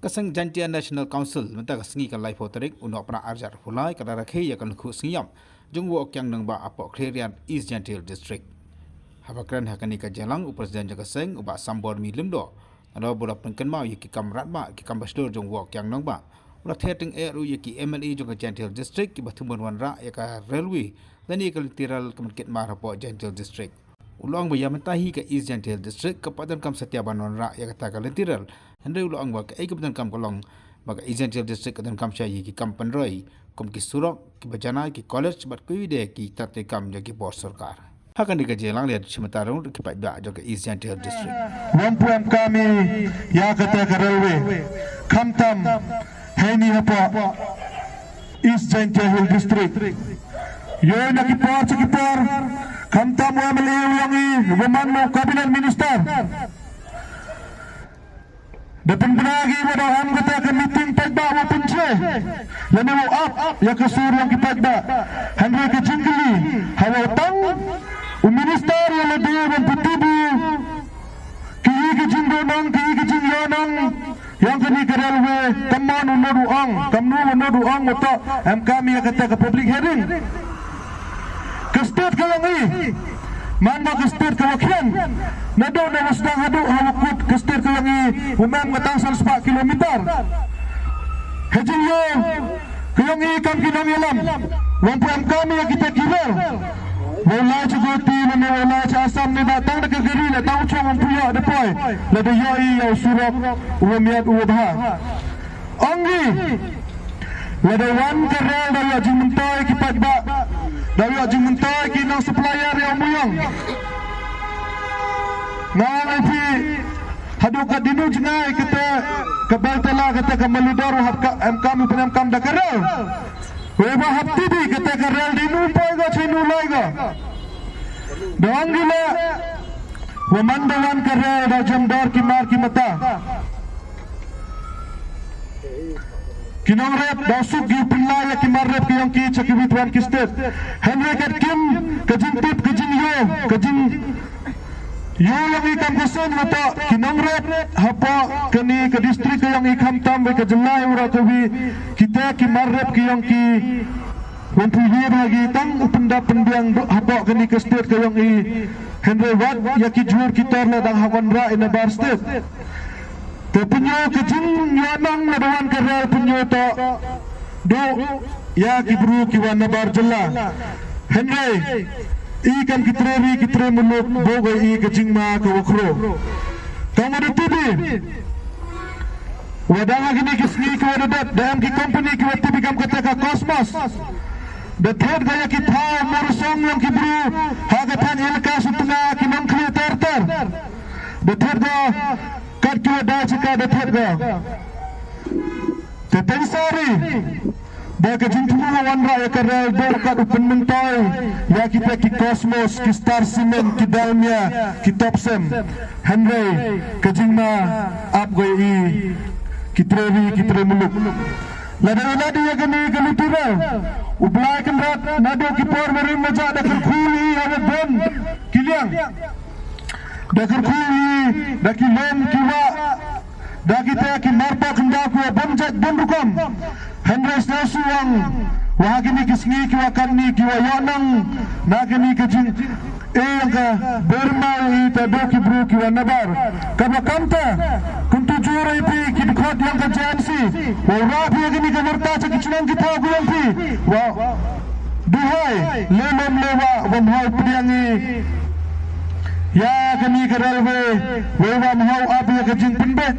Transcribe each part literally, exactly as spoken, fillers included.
Ka seng Jaintia National Council mynta ka sngi ka laiphew tarik u Nohprah arhajar arphew lai ka la rakhe ïa ka lyngkhuh sngi ïap jong u Woh Kiang Nangbah hapoh Khliehriat, East Jaintia Hills District. Haba kren ha kane ka jingïalang u President jong ka seng u Bah Sambor Mih Lyngdoh, nalor ba u la pynkynmaw ïa ki kam radbah, ki kam bashlur jong u Woh Kiang Nangbah, u la ther tyngeh ruh ïa ki M L A jong ka Jaintia Hills District kiba thmu ban wanrah ïa ka railway lane ka lynti rel ka ban kit mar hapoh Jaintia Hills District. U la ong ba ïa mynta hi ka East Jaintia Hills District ka pat donkam satia ban wanrah ïa kata ka lynti rel. Hynrei u la ong ba kaei kaba donkam ka long ba ka East Jaintia Hills District ka donkam sha ïa ki kam pynroi kum ki surok, kiba janai, ki college bad kiwei de ki tat ki kam jong ki bor sorkar. Ha kane ka jingïalang la ïa shim bynta ruh ki paidbah jong ka East Jaintia Hills District. Wan pu em kami ïa kata ka railway. Khamtam heini hapoh East Jaintia Hills District. Ïoh na ki por sha ki por, khamtam u M L A u ïong i, u man u cabinet minister. Da pynbna ki wa da em kata ka meeting paidbah wa pynche. Lane wa ap ïa ka sur ïong ki paidbah. Hynrei ka jingkylli, hawa tang u minister ïa lade wan pyntibi. Ki yi ki jingdonang, ki yi ki jingïonang. Ïong kani ka railway, kam mon u nod u ong, kam nu u nod u ong, u to, em kam ïa kata ka public hearing. Ka state ka ïong i, man ma ka state ka wa khian, naduh na wa sdang haduh hawa kut, ka state ka ïong i, u mem ka tang san spah kilometer. Hajing yo, ka ïong i kam ki nongïalam, wan pu em kam ïa kita ki rail. Wa lai cha Guwahati, lane wa lai cha Assam, ne da tang da ka gari, la tang u chong wan pu ïa da poi, la da ïoh i ïa u surok, u wa miat, u wa bha. Ong i, lada wan ka rail da ïoh jingmyntoi ki paidbah, da ïoh jingmyntoi ki nong supplier ïa u Muiong. Nga ong ïa phi, haduh katno jngai kata ka bel tela kata ka Maludor wa hap ka em kam u pyn em kam da ka rail. Wei ba hap tibi kata ka rail dei nu poi ga chai nu lai ga. Da ong i la, wa man da wan ka rail da jem dor ki mar ki mata. Ki nongrep da suk ki pynlai ïa ki mar rep ki ïong ki cha ki wit wan ki state. Hynrei kat kim ka jingtip ka jingïoh ka jingïoh ïong i kam ka seng wa to ki nongrep hapoh kani ka district ka ïong i khamtam wei ka jylla ïa u ra ka wi kita ki mar rep ki ïong ki wan phi ïa ba ki tang u pyndap pynbiang hapoh kani ka state ka ïong i. Hynrei wat ïa ki jur ki tor la dang ha wan ra i na bar state. Te pynïoh ka jingïohnong na da wan ka rail pynïoh to duh ïa ki bru ki wan na bar jylla. Hynrei i kam ki tre ri ki tre muluk bok i ka jingma ka wa khro. Tang wa da tibi wa dang ha kini ki sngi ki wa da dep da em ki company ki wa tibi kam kata ka Cosmos. Da thet ga ïa ki thaw mur song ïong ki bru ha ka thaiñ elaka sutnga ki nong khlieh ter ter. Da thet ga kat ki wa dai chika da thet ga. Te teng sari ba ka jingthmu wa wanrah ïa ka rail ba kat u pynmyntoi ïa kita ki Cosmos, ki Star Cement, ki Dalmia, ki Topcem. Hynrei ka jingma ap goi i ki tre ri ki tre muluk. Lada ïa lada ïa kani ka lynti rail u Blai Kynrad naduh ki por barim majak da kyrkhu i ha wa don ki liang. Da kyrkhu i da ki lem ki wah da kita ki marpa khyndaw ki wa bun jait bun rukom. Hynrei sngewsih ong wa ha kini ki sngi ki wa katni ki wa ïohnong na kini ki jing e ïong ka bermau i ta do ki bru ki wa nabar. Kaba kamta kumtu jur i pi ki dkhot ïong ka J N C wa rap ïa kini ka warta cha ki chnong ki thaw ki ïong pi wa duhai le lem le wa wa mhau pdiang i. Ïa kani ka railway wei wa mhau ap ïa ka jingpynbeit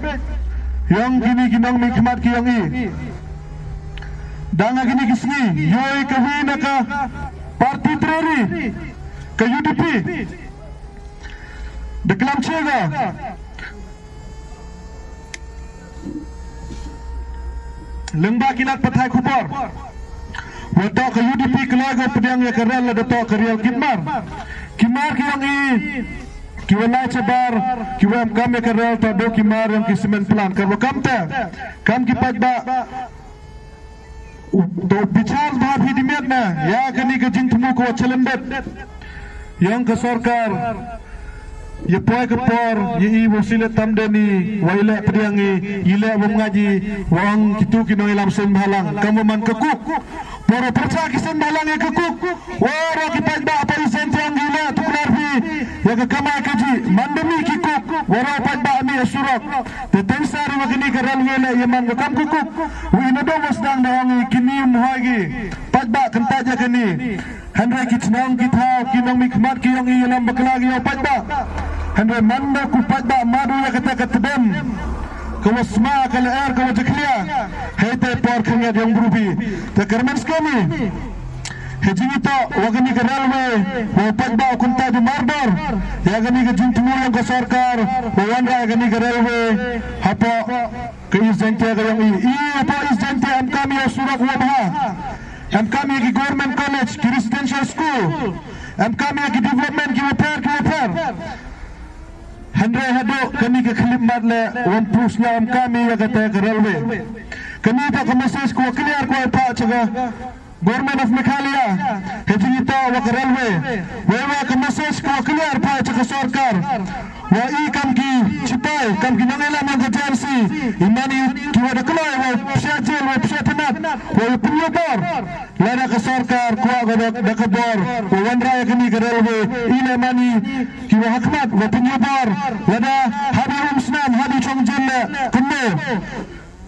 ïong kini ki nongmihkhmat ki ïong i. Dang ha kini ki sngi ïoi ka wi na ka party tre ri ka U D P. Da klam chega lyngba ki lad pathai khubor wa toh ka U D P kloi ka pdiang ïa ka rel la da toh ka rial kit mar. Ki mar ki ïong i ki wa lai chabar ki wa em kam ïa ka rel ta do ki mar ïong ki cement plant ka wa kam te kam ki paidbah. U to bichar ba phi di miat na ïa kani ka jingthmu ka wa chalendit ïong ka sorkar. Ïa poi ka por ïa i wa sila tam deni wa i leh pdiang i i leh wa mngaji wa ong kitu ki nongïalam seng bhalang kam wa man ka kuk. Por wa pyrcha ki seng bhalang ïa ka kuk. Wa ra ki paidbah pa i seng tiang i leh tuklar phi ïa ka kamai ka ji man demi ki kuk. Wa ra paidbah mi ïa surok. Te teng sar wa kini ka railway leh ïa man wa kam ka kuk. Wa i na dong wa sdang da ong i kini mhoi gi paidbah kynta ja kini. Hynrei ki chnong ki thaw ki nongmihkhmat ki ïong i ïalam bakla ki ïong paidbah. Hynrei manda ku paidbah madu ïa kata ka tdem ka wa sma ka lyer ka wa jakhlia. Hei te por khyngiat ïong bru bi te kyrmen skemi. He jingito wa kani ka railway wa paidbah u kynta ju mardor ïa kani ka jingthmu ïong ka sorkar wa wanrah ïa kani ka railway hapoh ka East Jaintia ka ïong i. I hapoh East Jaintia em kam ïa surok wa bha. Em kam ïa ki government college, ki residential school. Em kam ïa ki development ki wafer ki wafer. Hynrei haduh kani ka khlip mat leh wa ym pus ïa em kam ïa kata ka railway. Kani ta ka message ko clear ko pa cha ka Government of Meghalaya. He jingito wa ka railway. Wa wa ka message ko clear pa cha ka sorkar. Wa i kam ki chipai kam ki nongïalam ka J N C. I mani ki wa da kloi wa psia jel wa psia tnat wa pynïabor. Lada ka sorkar kwah ka da ka bor wa wanrah ïa kani ka railway i le mani ki wa hakmat wa pynïabor lada hadi um snam hadi chong jel le kumno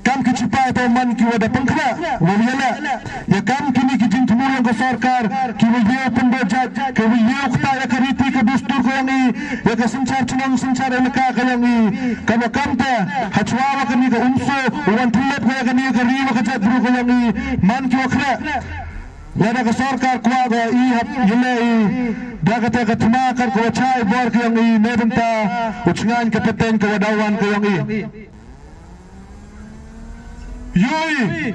kam ki chipai to man ki wa da pynkhla wa ïa le ïa kam kini ki jingthmu ïong ka sorkar ki wa ïa pynbajat ki wa ïa kta ïa ka riti ka dustur ka ïong i ïa ka synchar chnong synchar elaka ka ïong i. Ka wa kam te ha chwa wa kani ka umso wan thilep ka ïa kani ka ri wa ka jat bru ka ïong i man ki wa khla. Lada ka sorkar kwah ka i hap ïa le i da ka te ka thma kar ka wa chai bor ka ïong i ne bynta u chngaiñ ka pateng ka wa dawan ka ïong i. Yoi.